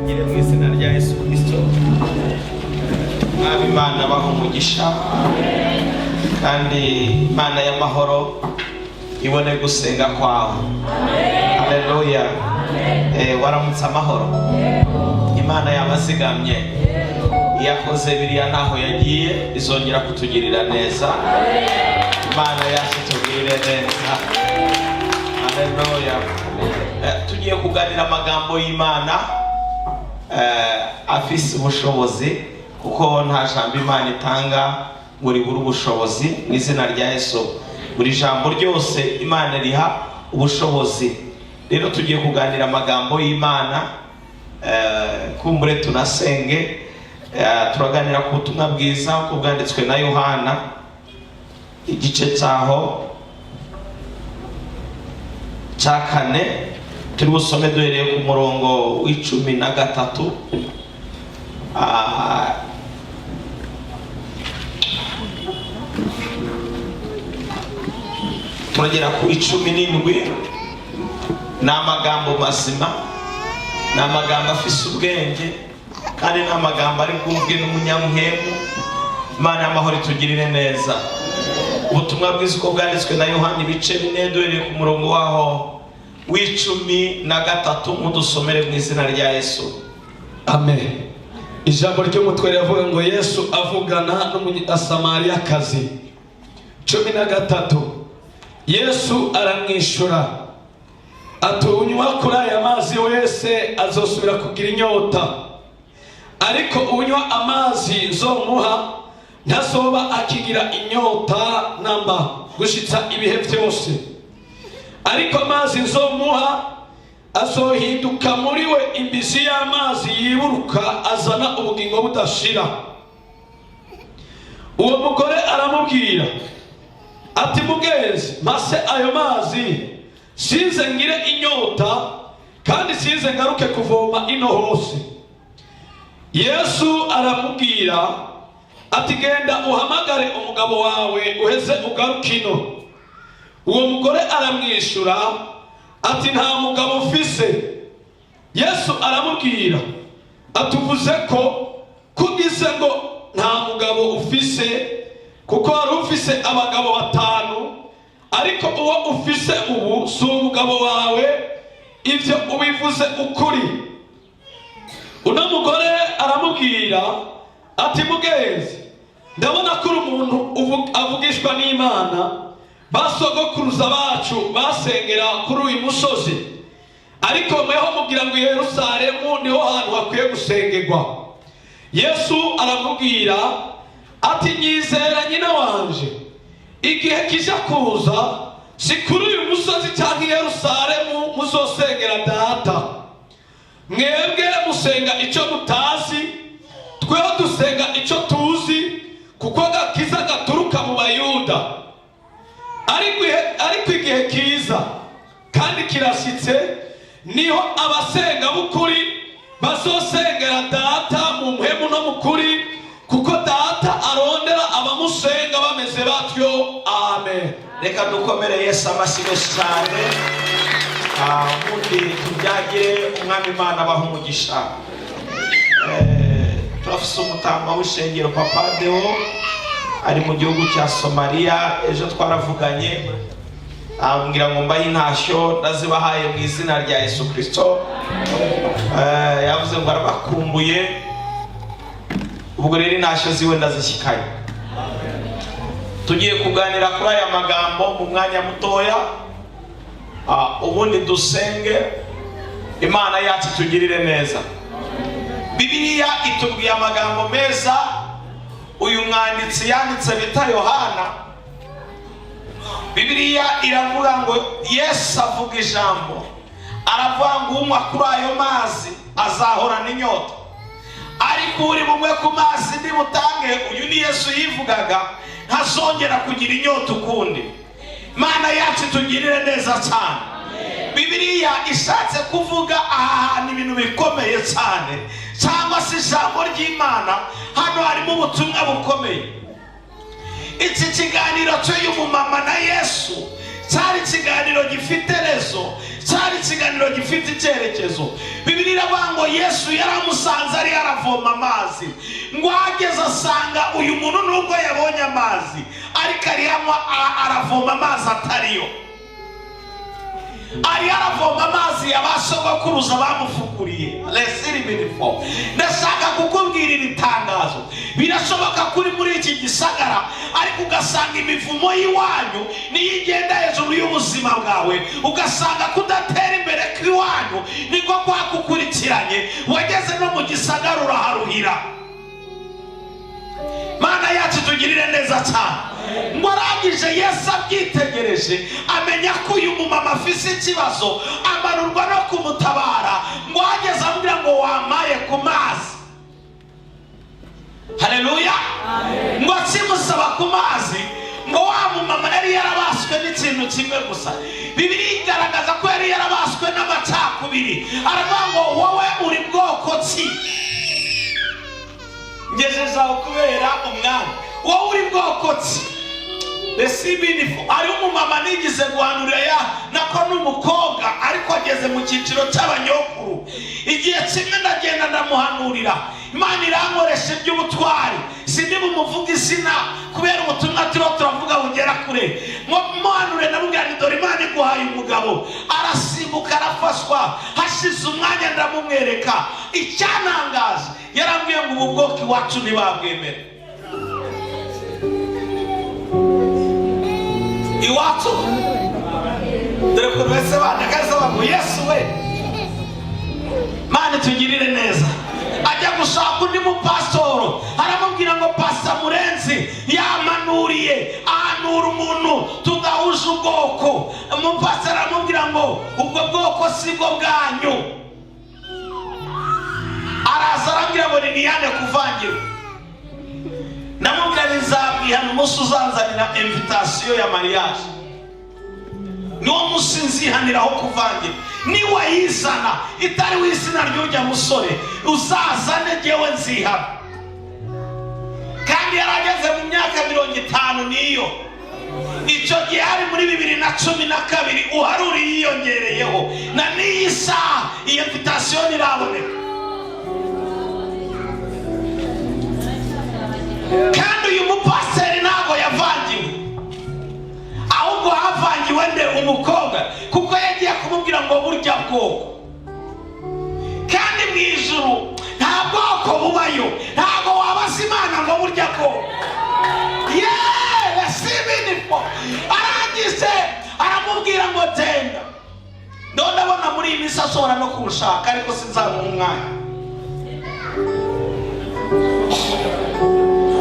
Dutangire mu izina rya Yesu Kirisito. Mwami Imana, baha umugisha, kandi Imana y'amahoro ibone gusenga kwawe. Haleluya! Waramutse amahoro? Imana yabazigamye, yakoze biriya, ntaho yagiye, izongera kutugirira neza. Imana yacu tugirire neza. Haleluya! Tugiye kuganira amagambo y'Imana afise ubushobozi, kuko nta jambo Imana itanga ngo ribure ubushobozi. Mu izina rya Yesu, buri jambo ryose Imana riha ubushobozi. Rero tugiye kuganira amagambo y'Imana, kumbure tunasenge. Turaganira ku butumwa bwiza uko bwanditswe na Yohana, igice cyaho cya kane. Turi busome duhereye ku murongo wa 13. Turagera ku 17. Ni amagambo mazima, ni amagambo afise ubwenge, kandi ni amagambo ari bwumvwe n'umunyamwemu. Imana y'amahoro itugirire neza. Ubutumwa bwiza uko bwanditswe na Yohani, ibice 4, duhereye ku murongo waho wa 13. Mudusomere mu izina rya Yesu. Amen. Ijambo ry'umutwe riravuga ngo: "Yesu avugana n'Umunyasamariyakazi." 13: Yesu aramwishyura ati: "Unywa kuri aya mazi wese azosubira kugira inyota, ariko unywa amazi nzomuha ntazoba akigira inyota namba gushitsa ibihe byose, ariko amazi nzomuha azohinduka muri we imbizi y'amazi yiburuka azana ubugingo budashira." Uwo mugore aramubwira ati: "Mugenzi, mpase ayo mazi, sinze ngire inyota kandi sinze ngaruke kuvoma ino hose." Yesu aramubwira ati: "Genda uhamagare umugabo wawe, uheze ugaruke ino." Uwo mugore aramwishyura ati: "Nta mugabo ufise." Yesu aramubwira ati: "Uvuze ko kugize ngo nta mugabo ufise, kuko wari ufise abagabo batanu, ariko uwo ufise ubu si umugabo wawe. Ibyo ubivuze ukuri." Uno mugore aramubwira ati: "Mugenzi, ndabona ko uri umuntu avugishwa n'Imana. Basogokuruza bacu basengera kuri uyu musozi, ariko mweho mubwira ngo i Yerusalemu niho hantu hakwiye gusengerwa." Yesu aramubwira ati: "Nyizera, nyina wanje, igihe kija kuza, si kuri uyu musozi cyangwa i Yerusalemu muzosengera Data. Mwebwe musenga icyo mutazi, tweho dusenga icyo tuzi, kuko agakiza gaturuka mu Bayuda. Ariko igihe kiza kandi kirashyitse, niho abasenga b'ukuri bazosengera Data mu mpwemu no mu kuri, kuko Data arondera abamusenga bameze batyo." Amen. Reka dukomere Yesu amashyi menshi cyane. Ubundi tubyagire. Umwami Imana abaha umugisha. Turafise umutamba w'ishengero, Papa Deo, ari mu gihugu cya Somaliya. Ejo twaravuganye, ambwira ngo mbahe intashyo. Ndazibahaye mu izina rya Yesu Kirisito. Yavuze ngo arabakumbuye. Ubwo rero intashyo ziwe ndazishyikanye. Tugiye kuganira kuri aya magambo mu mwanya mutoya. Ubundi dusenge, Imana yacu itugirire neza. Bibiliya itubwiye amagambo meza uyu mwanditsi yanditse bita Yohana. Bibiliya iravuga ngo Yesu avuga ijambo, aravuga ngo unywa kuri ayo mazi azahorana inyota, ariko uri bumwe ku mazi nibutange, uyu ni Yesu yivugaga, ntazongera kugira inyota ukundi. Imana yacu itugirire neza cyane. Bibiliya ishatse kuvuga aha hantu ibintu bikomeye cyane, cyangwa se ijambo ry'Imana hano harimo ubutumwa bukomeye. Iki kiganiro cy'uyu mumama na Yesu cyari ikiganiro gifite rezo, cyari ikiganiro gifite icyerekezo. Bibiliya iravuga ngo Yesu yaramusanze ari aravoma amazi. Ngo ahageze asanga uyu muntu, nubwo yabonye amazi, ariko ariyanywa, aravoma amazi atariyo. Ari aravoma amazi ya ba sogokuruza bamufukuriye resiriminifo. Ndashaka kukubwira iri tangazo: birashoboka ko uri muri iki gisagara, ariko ugasanga imivumo y'iwanyu niyo igenda hejuru y'ubuzima bwawe, ugasanga kudatera imbere kw'iwanyu niko kwakukurikiranye, wageze no mu gisagara uraharuhira. Mana yacu, tugirire neza cyane. Ngo arangije, Yesu abyitegereje, amenya ko uyu mumama afise ikibazo, amanurwa no kumutabara. Ngo ahageze amubwira ngo: "Wamaye ku mazi?" Haleluya! Ngo akimusaba ku mazi, ngo wa mumama yari yarabaswe n'ikintu kimwe gusa. Bibiliya igaragaza ko yari yarabaswe n'amacakubiri. Aravuga ngo: "Wowe uri bwoko ki?" Ngejeje aho kubera umwami. "Wowe uri bwoko ki?" Resibinifu. Hariho umumama nigize guhanurira, ya nako n'umukobwa, ariko ageze mu cyiciro cy'abanyokuru. Igihe kimwe ndagenda ndamuhanurira, Imana irankoresha iby'ubutwari. Sindi bumuvuga izina kubera ubutumwa turiho turavuga bugera kure. Muhanure, ndamubwira nti: "Dore Imana iguhaye umugabo." Arasimbuka, arafashwa. Hashize umwanya ndamumwereka. Icyantangaje, yarambwiye ngo: "Ubu bwoko iwacu ntibabwemera iwacu." Dore ukuntu wese bandagaza ngo: "Yesu we, Mana tugirire neza." Ajya gushaka undi mupasitoro, aramubwira ngo: "Pasa Murenzi yamanuriye, ahanura umuntu tudahuje ubwoko." Umupasitoro aramubwira ngo: "Ubwo bwoko si bwo bwanyu." Araza arambwira ngo: "Niniyane kuvangirwa." Ndamubwira nti: "Nzabwihana umunsi uzanzanira invitation ya mariage, niwo munsi nzihaniraho kuvangira. Niwayizana itariho izina ry'ujya musore, uzazane, jyewe nzihana." Kandi yarageze mu myaka 50 n'iyo. Icyo gihe hari muri 2012, uharuri yiyongereyeho. Na n'iyi saha iyo invitation ntiraboneka. Kandi uyu mupasiteri ntabwo yavangiwe, ahubwo havangiwe nde? Umukobwa, kuko yagiye kumubwira ngo: "Burya bwoko." Kandi mu ijuru nta bwoko bubayo. Ntabwo wabaza Imana ngo: "Burya bwoko." Yeee, sibinifo. Arangije aramubwira ngo: "Genda." Ndabona ndabona muri iyi minsi ashobora no kuwushaka, ariko sinzamuha umwanya.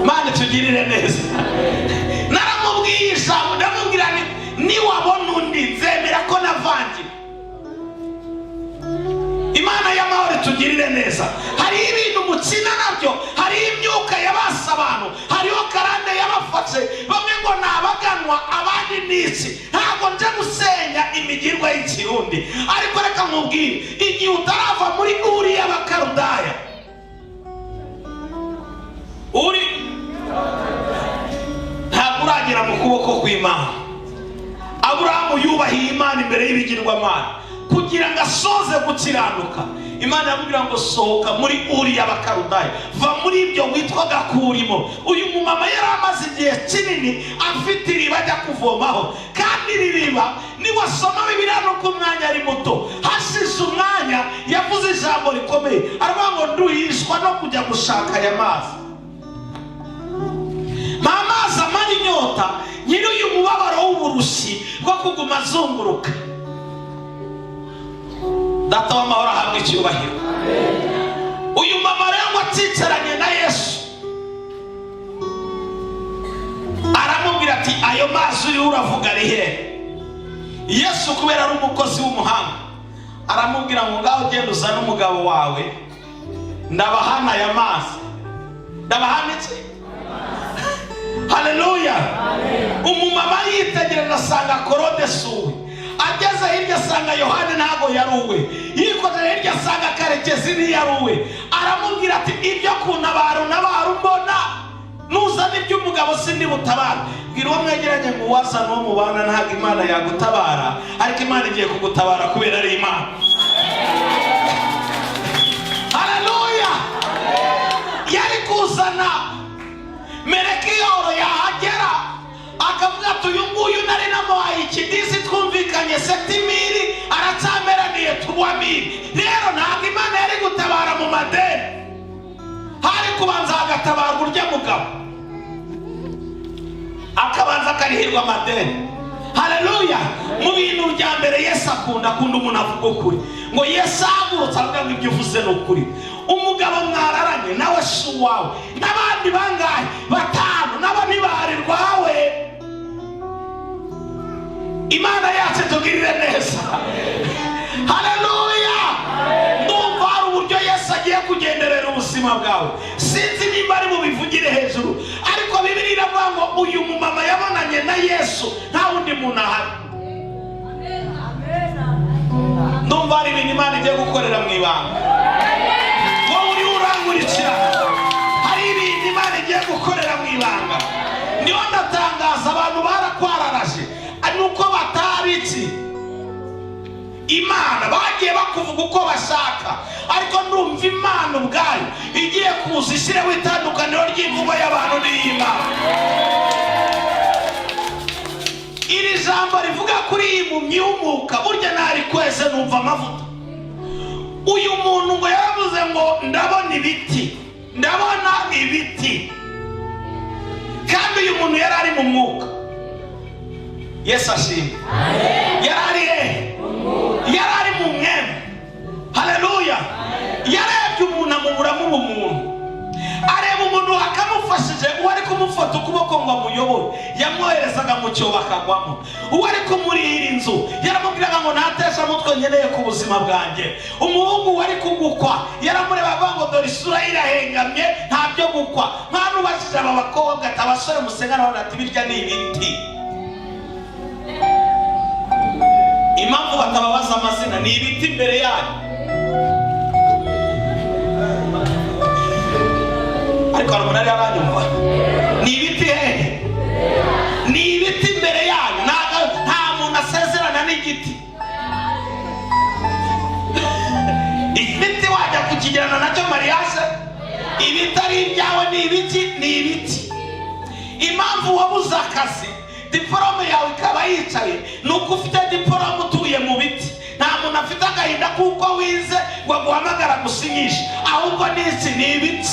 Mana tugirire neza. Naramubwiye ijambo, ndamubwira nti: "Niwabona undi, nzemera ko navangiwe." Imana y'amahoro itugirire neza. Hariho ibintu mukina nabyo, hariho imyuka yabasa abantu, hariho karande yabafashe. Bamwe ngo ni abaganwa, abandi ni iki. Ntabwo nje gusenya imigirwa y'ikirundi, ariko reka nkubwire: igihe utarava muri Uri y'Abakarudaya, uri ntabwo uragera mu kuboko kw'Imana. Aburahamu yubahiye Imana imbere y'ibigirwamana kugira ngo asoze gukiranuka. Imana yamubwira ngo: "Sohoka muri Uri y'Abakarudaya, va muri ibyo witwaga kurimo." Uyu mumama yari amaze igihe kinini afite iriba ajya kuvomaho, kandi iri riba, niwasoma Bibiliya, nuko umwanya ari muto. Hashize umwanya yavuze ijambo rikomeye, aravuga ngo: "Nduhishwa no kujya gushaka aya mazi. Nta mazi amara inyota nyiri uyu mubabaro w'uburushyi bwo kuguma azunguruka." Data w'amahoro ahabwa icyubahiro. Uyu mama rero ngo aticaranye na Yesu, aramubwira ati: "Ayo mazi uriho uravuga ari hehe?" Yesu, kubera ari umukozi w'umuhanga, aramubwira ngo: "Ngaho ugenda uzane umugabo wawe, ndabahana aya mazi." Ndabahana iki? Haleluya! Umumama yitegereje asanga Korode si uwe, ageze hirya asanga Yohani ntabwo yari uwe, yikojeje hirya asanga Karekezi ntiyari uwe. Aramubwira ati: "Ibyo kuntabara untabara umbona, nuzana iby'umugabo sindi butabara." Bwira uwo mwegeranye ngo: "Uwazana uwo mubana ntabwo Imana yagutabara, ariko Imana igiye kugutabara kubera ari Imana." Bakamuzana, Merekiyoro yahagera akavuga ati: "Uyu nguyu nari namuhaye ikidisi, twumvikanye 7000, aracyameraniye 3000." Rero ntabwo Imana yari gutabara mu madeni, hari kubanza hagatabarwa urya mugabo, akabanza akarihirwa amadeni. Haleluya! Mu bintu bya mbere Yesu akunda umuntu avuga ukuri. Ngo Yesu ahagurutse avuga ngo: "Ibyo uvuze ni ukuri. Umugabo mwararanye nawe si uwawe, n'abandi bangahe? Batanu nabo ntibari rwawe." Imana yacu tugirire neza. Haleluya! Ndumva hari uburyo Yesu agiye kugenderera ubuzima bwawe. Sinzi nimba ari bubivugire hejuru, ariko Bibiliya iravuga ngo uyu mumama yabonanye na Yesu nta wundi muntu ahari. Ndumva hari ibintu Imana igiye gukorera mu ibanga. Wowe uriho urangurikira, hari ibintu Imana igiye gukorera mu ibanga. Niho ndatangaza, abantu barakwararaje nuko batabitse Imana, bagiye bakuvuga uko bashaka, ariko ndumva Imana ubwayo igiye kuza ishyireho itandukaniro ry'imvugo y'abantu n'iy'Imana. Iri jambo rivuga kuri iyi mpumyi ihumuka, burya nari kweze numva amavuta. Uyu muntu ngo yaravuze ngo: "Ndabona ibiti, ndabona ibiti." Kandi uyu muntu yari ari mu mwuka. Yesu ashimwe! Yari ari hehe? Yari ari mu mwema. Haleluya! Yarebye umuntu amuburamo ubumuntu, areba umuntu akamufashije. Uwo ari kumufata ukuboko ngo amuyobore yamwoherezaga mu cyobo akagwamo. Uwo ari kumurihira inzu yaramubwiraga ngo: "Ntatesha mutwe nkeneye ku buzima bwanjye." Umuhungu wari kugukwa yaramureba avuga ngo: "Dore isura ye irahengamye, nta byo gukwa." Nta n'ubajije aba bakobwa ati: "Abasore musengana?" Babona ati: "Birya ni ibiti." Impamvu batababaza amazina ni ibiti imbere yanyu. Ariko hari umuntu ari aranyumva? Ni ibiti hehe? Ni ibiti imbere yanyu. Nta muntu asezerana n'igiti. Igiti wajya kukigirana nacyo mariage? Ibitari ibyawe ni ibiki? Ni ibiti. Impamvu wabuze akazi, diporome yawe ikaba yicaye, ni uko ufite diporome utuye mu biti. Nta muntu afite agahinda kuko wize ngo aguhamagara gusinyisha, ahubwo ni iki? Ni ibiti.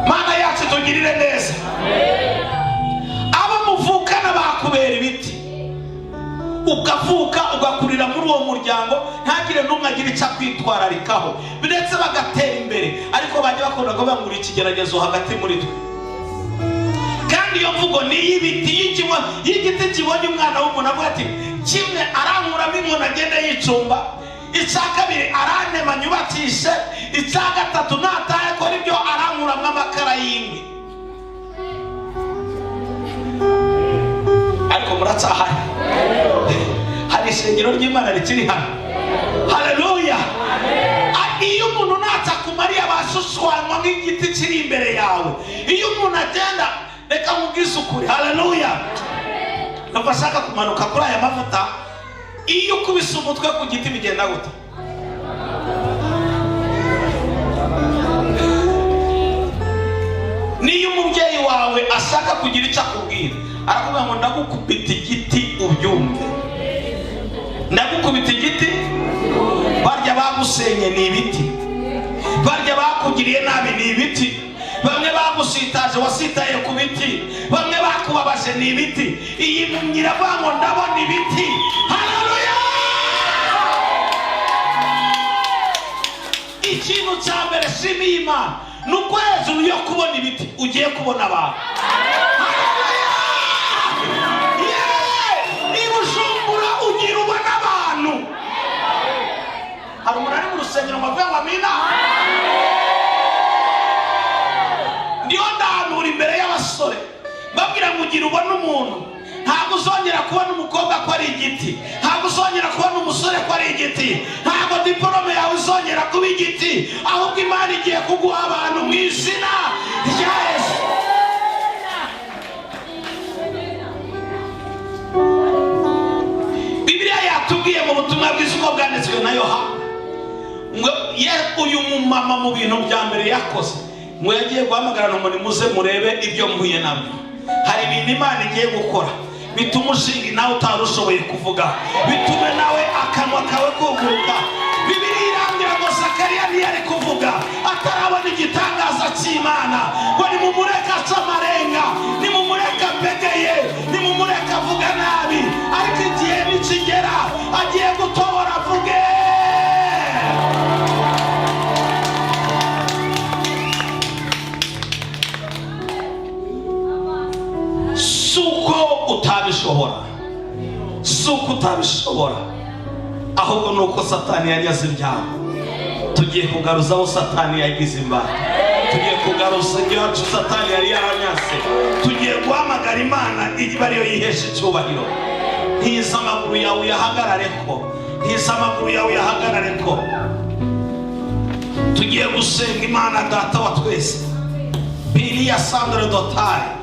Mana yacu tugirire neza. Abo muvukana bakubera ibiti, ukavuka ugakurira muri uwo muryango, ntagire n'umwe agira icyo akwitwararikaho, ndetse bagatera imbere, ariko bajya bakunda kuvuga ngo uri ikigeragezo hagati muri twe. Kandi iyo mvugo ni iy'ibiti. Iyo igiti kibonye umwana w'umuntu, avuga ati: "Kimwe arankuramo inkoni agende yicumba, icya kabiri arantema nyubakishe, icya gatatu natahe akora ibyo arankuramo amakara y'inkwi." Ariko muracyahari? Hari ishengero ry'Imana rikiri hano? Haleluya! Iyo umuntu ntacyo akumariye abashushanywa nk'igiti kiri imbere yawe. Iyo umuntu agenda, reka nkubwize ukuri. Haleluya! Numva ashaka kumanuka kuri aya mavuta. Iyo ukubise umutwe ku giti bigenda gute? Niyo umubyeyi wawe ashaka kugira icyo akubwira, arakubwira ngo: "Ndagukubita igiti ubyumve, ndagukubita igiti." Barya bagusenye ni ibiti, barya bakugiriye nabi ni ibiti, bamwe bagusitaje wasitaye ku biti, bamwe bakubabaje ni ibiti. Iyi mpumyi iravuga ngo: "Ndabona ibiti." Haleluya! Ikintu cya mbere shimiye Imana ni uko hejuru yo kubona ibiti ugiye kubona abantu. Haleluya! Yeee! Niba ujumbura ugira ubona abantu. Hari umuntu ari mu rusengero ngo avuge ngo amina? Ndiho ndahanura imbere y'abasore, mbabwira ngo ugira ubone umuntu. Ntabwo uzongera kubona umukobwa ko ari igiti, ntabwo uzongera kubona umusore ko ari igiti, ntabwo diporome yawe izongera kuba igiti, ahubwo Imana igiye kuguha abantu mu izina rya Yesu. Bibiliya yatubwiye mu butumwa bwiza uko bwanditswe na Yohana Ngo uyu mumama mu bintu bya mbere yakoze, ngo yagiye guhamagarana ngo nimuze murebe ibyo mpuye nabyo. Hari ibintu Imana igiye gukora bituma ushinga nawe utari ushoboye kuvuga, bitume nawe akanwa kawe kuguruka. Bibiliya irambwira ngo Zakariya ntiyari kuvuga atarabona igitangaza cy'Imana. Ngo nimumureke ace amarenga, nimumureke apegeye, nimumureke avuga nabi, ariko igihe nikigera agiye gutobora avuge. Si uko utabishobora, si uko utabishobora, ahubwo ni uko Satani yanyaze ibyago. Tugiye kugaruza aho Satani yagize imbata, tugiye kugaruza ibyacu Satani yari yaranyaze. Tugiye guhamagara Imana iba ariyo yihesha icyubahiro. Ntiza amaguru yawe uyahagarare ko, ntiza amaguru yawe uyahagarare ko. Tugiye gusenga Imana Data wa twese, Biriya Sandre Dotari.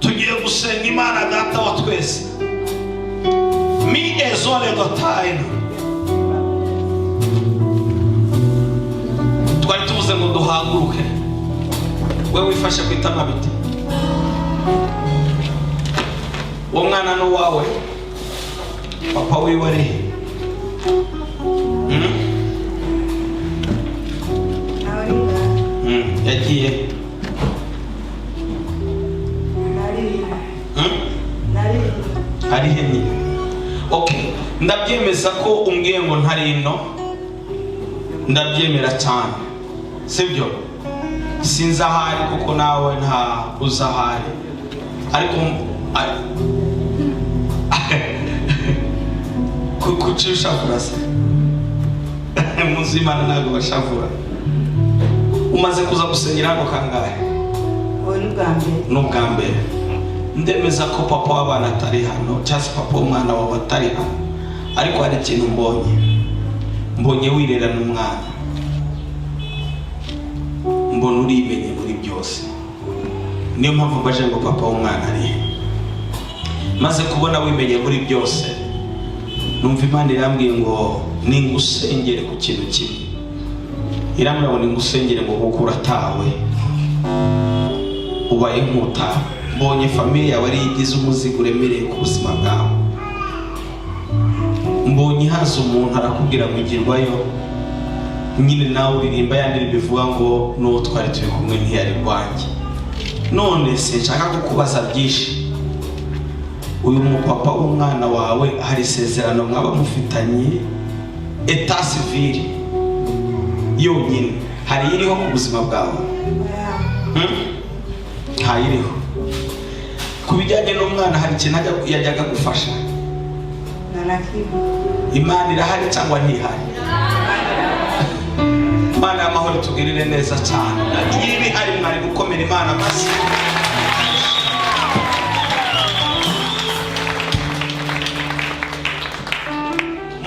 Tugiye gusenga Imana Data wa twese, mi ezole dotayina. Twari tuvuze ngo duhaguruke. We wifashe ku itama bite? Uwo mwana ni uwawe? Papa wiwe ari he? Hmm? Yagiye? Hmm? Ari he nyine? Okay, ndabyemeza ko umbwiye ngo ntari ino, ndabyemera cyane, sibyo? Sinzi ahari kuko nawe nta uzi ahari, ariko kuki ushavura se? Munsi y'Imana ntabwo bashavura. Umaze kuza gusengera hano kangahe? Ubu ni ubwa mbere. Ni ubwa mbere. Ndemeza ko papa w'abana atari hano, cyangwa se papa w'umwana wawe atari hano, ariko hari ikintu mbonye. Mbonye wirerana umwana, mbona urimenye muri byose. Niyo mpamvu mbaje ngo papa w'umwana ari he. Maze kubona wimenye muri byose, numva Imana irambwiye ngo ningusengere ku kintu kimwe. Irambwira ngo ningusengere ngo kuko uratawe, ubaye nk'utawe. Mbonye famille yawe ariyo igize umuzigo uremereye ku buzima bwawe. Mbonye haza umuntu arakubwira ngo igirwayo nyine, nawe uririmba ya ndirimbo ivuga ngo n'uwo twari turi kumwe ntiyari rwanjye. None sinshaka kukubaza byinshi. Uyu mupapa w'umwana wawe, hari isezerano mwaba mufitanye? État civil yonyine hari iriho ku buzima bwawe? Hmm? Ntayiriho. Ku bijyanye n'umwana, hari ikintu yajyaga gufasha? Nta na kimwe. Imana irahari cyangwa ntihari? Imana y'amahoro itugirire neza cyane. Iyo ihari mwari gukomera Imana amashyi.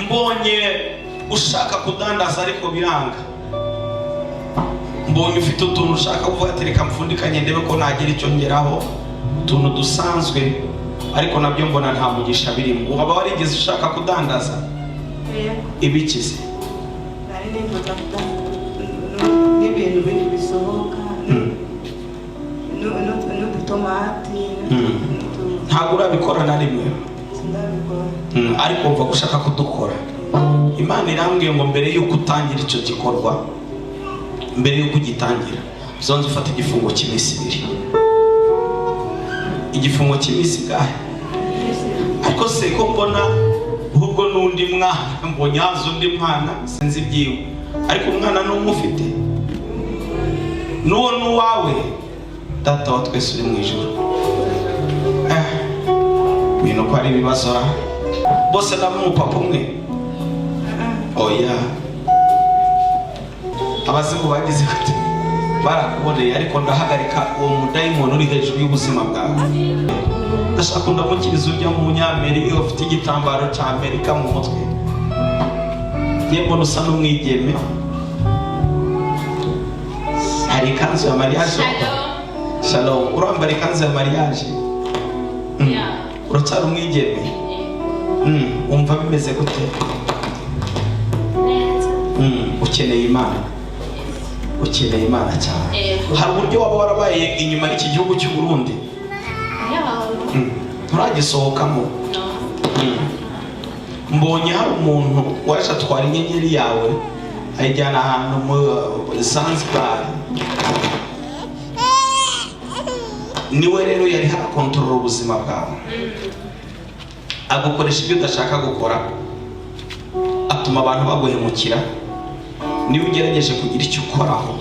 Mbonye ushaka kudandaza ariko biranga. Mbonye ufite utuntu ushaka kuvuga ati reka mfundikanye ndebe ko nagira icyo ngeraho, utuntu dusanzwe, ariko nabyo mbona nta mugisha birimo. Waba warigeze ushaka kudandaza? Yego. Ibikize? Nari nifuza n'ibintu bindi bisohoka, n'udutomati Ntabwo urabikora na rimwe? Sindabikora. Ariko wumva ko ushaka kudukora. Imana irambwiye ngo mbere y'uko utangira icyo gikorwa, mbere y'uko ugitangira, uzanze ufata igifungo cy'iminsi 2. Igifungo cy'iminsi ingahe? Ariko se ko mbona ahubwo n'undi mwana, mbonye haza undi mwana, sinzi ibyiwe, ariko umwana n'umwe ufite n'uwo n'uwawe? Data wa twese uri mu ijuru, ibintu ko ari ibibazo ra! Bose nabo umupapa umwe? Oya, abazimu bagize bati barakuboneye, ariko ndahagarika uwo mudayimoni uri hejuru y'ubuzima bwawe. Ndashaka ndamukiriza ujya mu Munyamerika ufite igitambaro cya Amerika mu mutwe. Ngiye mbona usa n'umwigeme. Hari ikanzu ya mariage? Shalom. Shalom. Urambara ikanzu ya mariage? Yeah. Uracyari umwigeme? Wumva bimeze gute? Neza. Ukeneye Imana, ukeneye Imana cyane. Hari uburyo waba warabaye inyuma y'iki gihugu cy'u Burundi? Yeah. Nturagisohokamo? No. Mbonye hari umuntu waje atwara inyenyeri yawe, ayijyana ahantu mu Zanzibar. Niwe rero yari harakontorora ubuzima bwawe, agukoresha ibyo udashaka gukora, atuma abantu baguhemukira. Niba ugerageje kugira icyo ukoraho,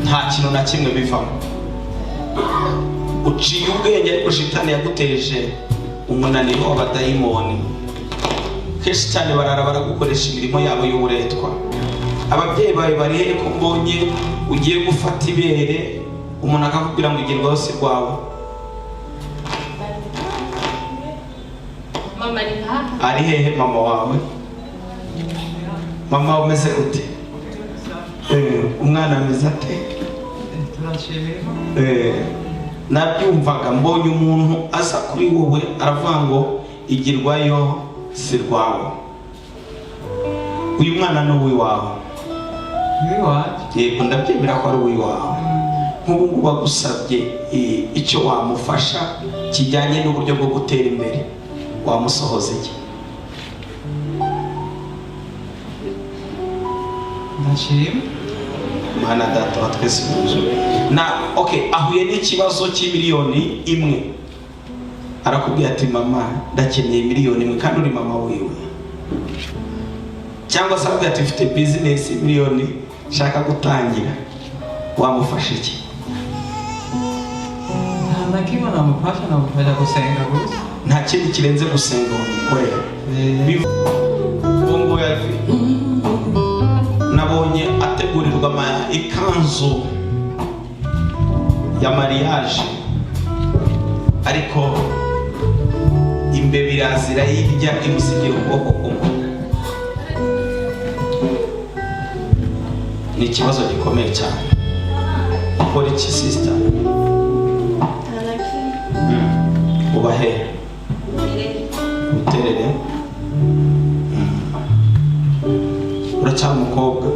nta kintu na kimwe bivamo. Uciye ubwenge, ariko shitani yaguteje umunaniro w'abadayimoni. Kenshi cyane barara baragukoresha imirimo yabo y'uburetwa. Ababyeyi bawe bari hehe, ko mbonye ugiye gufata ibere, umuntu akakubwira ngo igerwaho si rwawe? Mama ni ngaha. Ari hehe mama wawe? Mama, umeze ute? Umwana ameze ate? Turashimira. Nabyumvaga, mbonye umuntu aza kuri wowe aravuga ngo igirwayo si rwawe. Uyu mwana ni uw'iwawe? Iwacu. Yego, ndabyemera ko ari uw'iwawe. Nk'ubu ngubu bagusabye icyo wamufasha kijyanye n'uburyo bwo gutera imbere, wamusohoza iki? Ndashima. Mana Data wa twese mu ijuru. Na okay, ahuye n'ikibazo cy'imiliyoni 1, arakubwira ati: "Mama, ndakeneye miliyoni 1," kandi uri mama wiwe. Cyangwa se arakubwira ati: "Mfite bizinesi, miliyoni nshaka gutangira." Wamufasha iki? Nta na kimwe namufasha, namufasha gusenga gusa. Nta kindi kirenze gusenga wamukorera? Uwo nguwo nabonye ategurirwa ikanzu ya mariage, ariko imbeba iraza irayirya, imusigira ukuboko kumwe. Ni ikibazo gikomeye cyane. Ukora iki, sister? Nta na kimwe. Uba he? Buterere. Buterere. Uracyari umukobwa?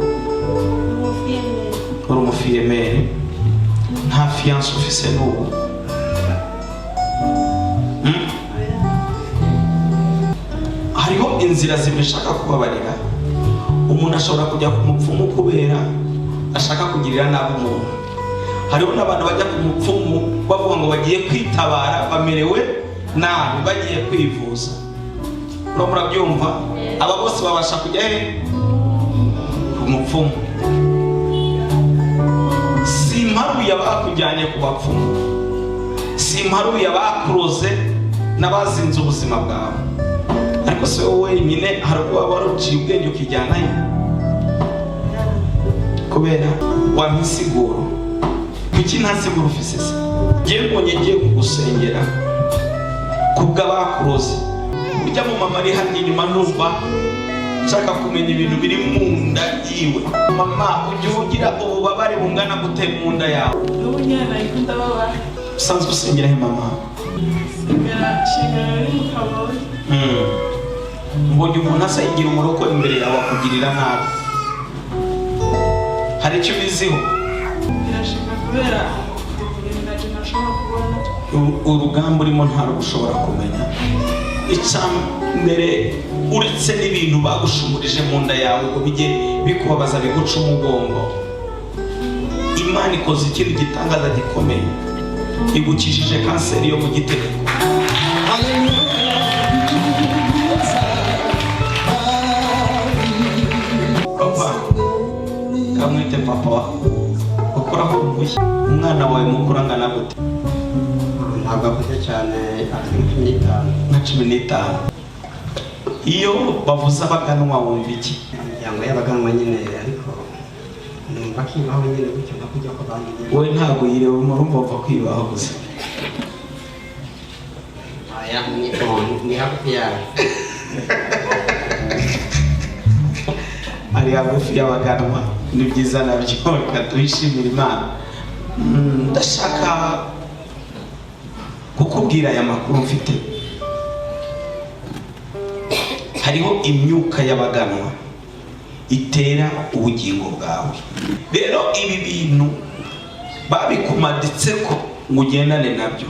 Umufiyemeri. Uri umufiyemeri, nta fiancé ufise n'ubu? Hariho inzira zibiri nshaka kubabarira. Umuntu ashobora kujya ku mupfumu kubera ashaka kugirira nabi umuntu. Hariho n'abantu bajya ku mupfumu bavuga ngo bagiye kwitabara, bamerewe nabi, bagiye kwivuza. Uro murabyumva? Aba bose babasha kujya he? Ku mupfumu. Si imparuye abakujyanye ku bapfumu, si imparuye abakuroze n'abazinze ubuzima bwawe, ariko si wowe wenyine. Hari ubwo waba waruciye ubwenge ukijyanayo kubera wampa insiguro. Kuki nta nsiguro ufise se? Ngiye mbonye ngiye kugusengera kubw'abakuroze. Urya mu mama ari hano inyuma, numva nshaka kumenya ibintu biri mu nda yiwe. Mama, ujya ugira ububabare bungana gute mu nda yawe? N'ubu nyine nari ndababara. Usanzwe usengera he, mama? Shengera, shengera ari mu Kaboyi. Mbonye umuntu asa yigira umuroko imbere yawe, akugirira nabi. Hari icyo ubiziho? Birashika kubera ibintu nje ntashobora kubona. Urugamba urimo ntabwo ushobora kumenya. Icya mbere, uretse n'ibintu bagushumurije mu nda yawe ngo bijye bikubabaza, biguca umugongo, Imana ikoze ikindi gitangaza gikomeye, igukijije kanseri yo mu gitereko. Papa, kamwite papa, ukoraho uruhushya. Umwana wawe mukuru angana gute? Ntabwo akuze cyane, afite nka 15. Nka 15. Iyo bavuze abaganwa wumva iki? Imiryango y'abaganwa nyine, ariko numva kibaho nyine gutyo nka kujya ko abandi nyine. Wowe ntabwo uyireba, urumva wapfa kwibaho gusa? Aya ni hagufi yayo. Ari hagufi y'abaganwa, ni byiza nabyo, reka tuyishimire Imana. Ndashaka kukubwira aya makuru mfite. Hariho imyuka y'abaganwa itera ubugingo bwawe. Rero ibi bintu babikumaditse ko ngo ugendane nabyo,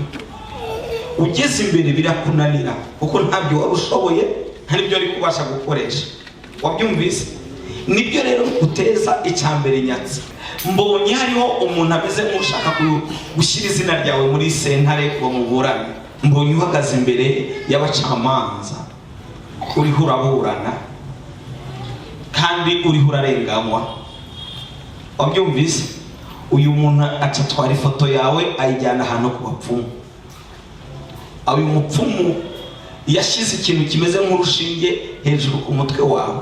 ugeze imbere birakunanira kuko ntabyo wari ushoboye, nta n'ibyo wari kubasha gukoresha. Wabyumvise? Nibyo rero biguteza icya mbere nyatsi. Mbonye hariho umuntu ameze nk'ushaka gushyira izina ryawe muri sentare ngo muburane. Mbonye uhagaze imbere y'abacamanza, uriho uraburana kandi uriho urarenganywa. Wabyumvise? Uyu muntu aca atwara ifoto yawe, ayijyana ahantu ku bapfumu. Uyu mupfumu yashyize ikintu kimeze nk'urushinge hejuru ku mutwe wawe.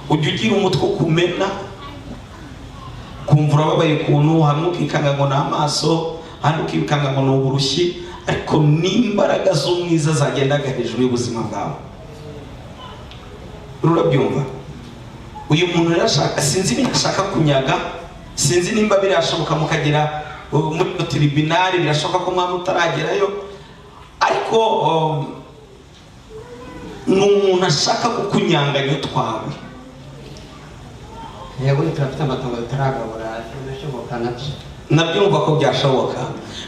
Ujya ugira umutwe ukumena, kumva urababaye ukuntu, hamwe ukikanga ngo ni amaso, ahandi ukikanga ngo ni uburushyi, ariko n'imbaraga z'umwiza zagendaga hejuru y'ubuzima bwawe. Urabyumva? Uyu muntu rero ashaka, sinzi ibintu ashaka kunyaga, sinzi nimba birashoboka mukagera muri iyo tribunal. Birashoboka ko mwaba mutaragerayo, ariko ni umuntu ashaka kukunyanganya utwawe. Yego, turafite amatongo tutaragabura, birashoboka nabyo. Nabyumva ko byashoboka.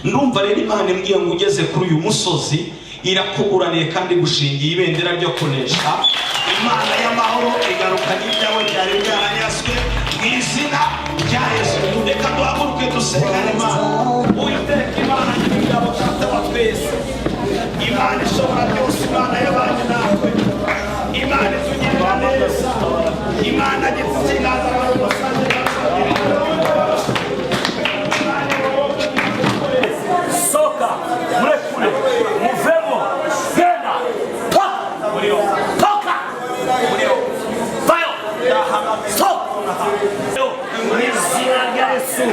Ndumva rero Imana imbwiye ngo ugeze kuri uyu musozi, irakuburaniye kandi gushingiye ibendera ryo kunesha. Imana y'amahoro igarukanye ibyawe byari byaranyazwe mu izina rya Yesu. Reka duhaguruke dusengane Imana. Uwiteka Imana nyir'ingabo, Data wa twese, Imana ishobora byose, Imana y'abanye natwe, Imana itugirira neza, Imana gifite ikiganza abantu basange. Soka, murekure, muvemo, genda, toka, toka, vayo, soka. Mu izina rya Yesu,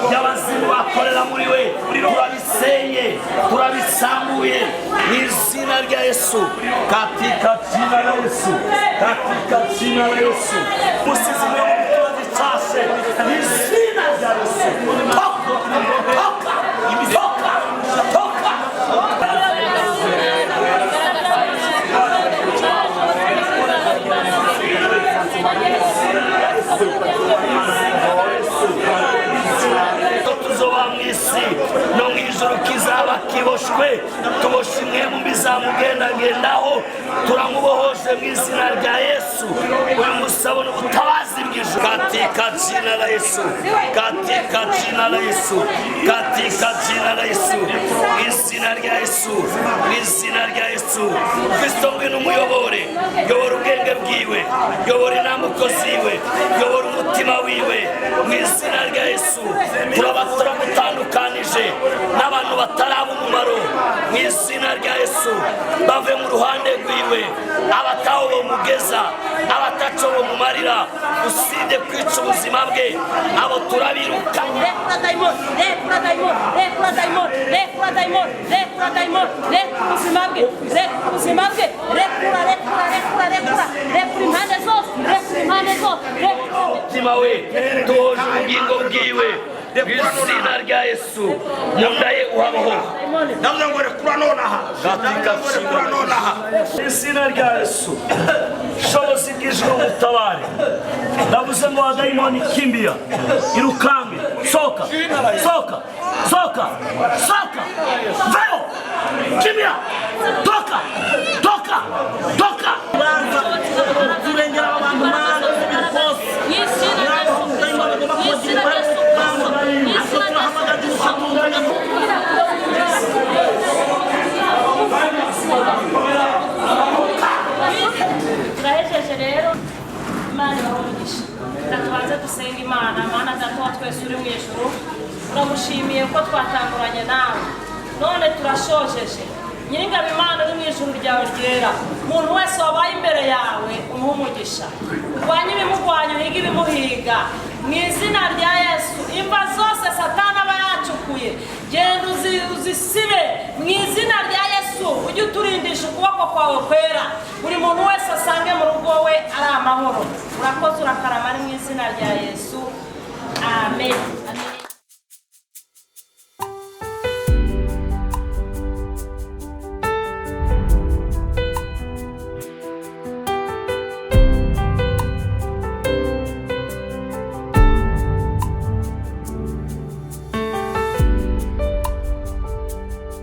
ry'abazimu bakorera muri we, turabisenye, turabisambuye mu izina rya Yesu, katika jina la Yesu, katika jina la Yesu. Musizi mwe mu gicashe, mu izina rya Yesu. Toka, toka, toka, toka. Tuzoba mu isi no mu ijuru kizaba kiboshwe, tuboshe imwe mu bizamugendagendaho, turamubohoje mu izina rya Yesu. Uyu musabona ubutabazi bw'ijuru katika jina la Yesu, katika jina la Yesu, katika jina la Yesu, mu izina rya Yesu, mu izina rya Yesu Kristo. Ngwino umuyobore, yobora ubwenge bwiwe, yobora intambuko ziwe, yobora umutima wiwe mu izina rya Yesu. Turaba turamutandukanije n'abantu bataraba umumaro mu izina rya Yesu, bave mu ruhande rwiwe, abataho bomugeza, abataco bomumarira, usibye kwica ubuzima bwe, abo turabiruka. Rekura dayimoni, rekura dayimoni, rekura dayimoni, rekura dayimoni, rekura dayimoni, rekura ubuzima bwe, rekura ubuzima bwe, rekura, rekura, rekura, rekura, rekura impande zose, rekura impande zose, rekura. Umutima we tuhoje ubugingo bwiwe mu izina rya Yesu, mu nda ye uhabaho. Ndavuze ngo rekura nonaha, ndavuze ngo rekura nonaha. Izina rya Yesu, shobozi bw'ijuru mutabare. Ndavuze ngo wadayimoni kimbia, irukange, soka, soka, soka, soka, vayo, kimbia, toka, toka, toka. Turengera abantu Mana rwose. Mu izina rya Yesu Kristo, mu izina rya Yesu Kristo, mu izina rya Yesu Kristo. Turahejeje rero, Imana ibahe umugisha. Reka tubanze dusenga Imana. Mana Data wa twese uri mu ijuru, turagushimiye ko twatanguranye nawe none turashojeje. Nyiringabo Imana uri mu ijuru ryawe ryera, umuntu wese wabaye imbere yawe umuhe umugisha, urwanye ibimurwanya, uhige ibimuhiga mu izina rya Yesu. Imva zose Satani aba yacukuye, genda uzisibe mu izina rya Yesu. Ujye uturindisha ukuboko kwawe kwera, buri muntu wese asange mu rugo we ari amahoro. Urakoze, urakarama, ari mu izina rya Yesu, amen.